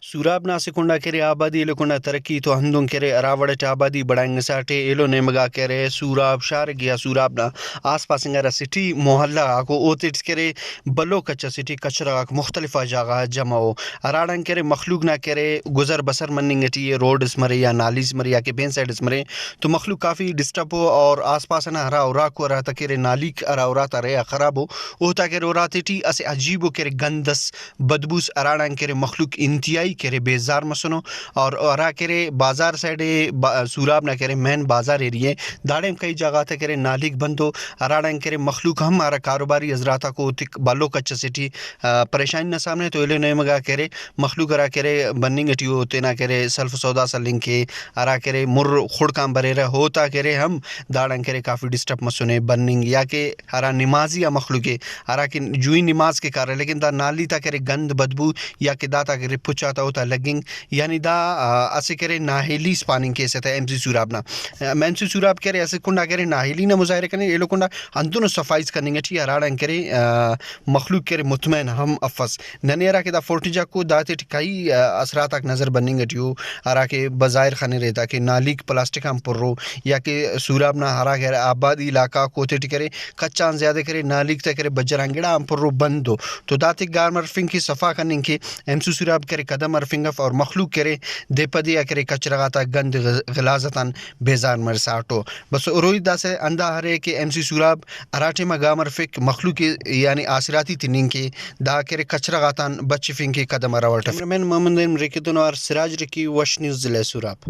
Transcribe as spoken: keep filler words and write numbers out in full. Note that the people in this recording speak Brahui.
سوراب نا اسہ کنڈ آ کہ ارے آبادی ایلو کنڈ آ ترقی تو ہندن کہ ارے ہرا وڑ اٹ آبادی بڑائینگساٹے، ایلو نیمگ آ کہ ارے سوراب شارک یا سوراب نا آس پاس انگا ہرا سٹی محلہ غاکو اوتیٹ کہ ارے بھلو کچ اسے ٹی کچرہ غاک مختلف آ جاگہ غا جمع ءُ، ہراڑان کہ ارے مخلوق نا کہ ارے گزر بسر مننگ ٹی ءِ، روڈ اس مرے یا نالیز مرے یا کہ پین سائڈ اس مرے تو مخلوق کافی ڈسٹرب ءُ، اور آس پاس ئنا ہرا اراکو ہرا تہ کہ ارے نالیک ہرا اراتا رہا خراب ءُ، اوتا کہ ارے اراتے ٹی اسہ عجیب ءُ کہ ارے گند اس بدبوس ہراڑان کہ ارے مخلوق انتہائی کہ ارے بیزار مسنو۔ اور ہرا کہ ارے بازار سائڈ ءِ با-، سوراب نا کہ ارے مین بازار ایریا ءِ، داڑے ہم کئی جاگہ غاتا کہ ارے نالیک بند ءُ، ہراڑان کہ ارے مخلوق ہم ہرا کاروباری حضرات آکو اوتیک بھلو کچ اسے ٹی، آ، پریشانی نا سامنے تو ایلو نیمگا کہ ارے مخلوق ہرا کہ ارے بننگ ٹی او تینا کہ ارے سلف سودا سلنگ کے، ہرا کہ ارے مر خڑک آن بریرہ اوتا کہ ارے ہم داڑان کہ ارے کافی ڈسٹرب مسنے بننگ، یا کہ ہرا نمازی آ مخلوق ءِ، ہراکہ جوئی نماز کے کارہ، لیکن دا نالی تا کہ ارے گند بدبو یا کہ داتا کہ ارے پچ آتا اوتا لگنگ، یعنی دا، آ، اسہ کہ ارے نااہلی اس پاننگ کیسہ تہ ایم سی سوراب نا۔ ایم سی سوراب کہ ارے اسہ کنڈا کہ ارے نااہلی نا مظاہرہ کنے، ایلو کنڈا ہندنو صفائیز کننگ ٹی ہراڑان کہ ارے، آ، مخلوق کہ ارے مطمئن ہم افس۔ ننے ہراکہ دا فوٹیج آکو داتے ٹی کئی، آ، اثرات آک نظر بننگ ٹی او، ہراکہ بظاہر خنرے تاکہ نالیک پلاسٹک آن پرو، یا کہ سوراب نا ہرا کہ ارے آبادی علاقہ آکو اوتے ٹی کہ ارے کچ آن زیادہ کہ ارے نالیک تا کہ ارے بجران گڑا آن پرو بند ءُ۔ تو داتے گام ہرفنگ کے، صفا کننگ کے، ایم سی سوراب کہ ارے قدم ہرفنگ اف اور مخلوق کہ ارے دے پہ دے آ کہ ارے کچرہ غاتا گند غ-، غلاظت آن بیزار مرساٹو۔ بس ہروئی داسہ ہندا ارے کہ ایم سی سوراب ہرا ٹائما گام ہرفک، مخلوق ءِ یعنی آسراتی تننگ کے، دا کہ ارے کچرہ غاتان بچفنگ کے قدم ہرا وڑ اٹ ہرفک۔ کیمرہ مین محمد علی مریک تون اوار سراج رکی، وش نیوز، ضلع سوراب۔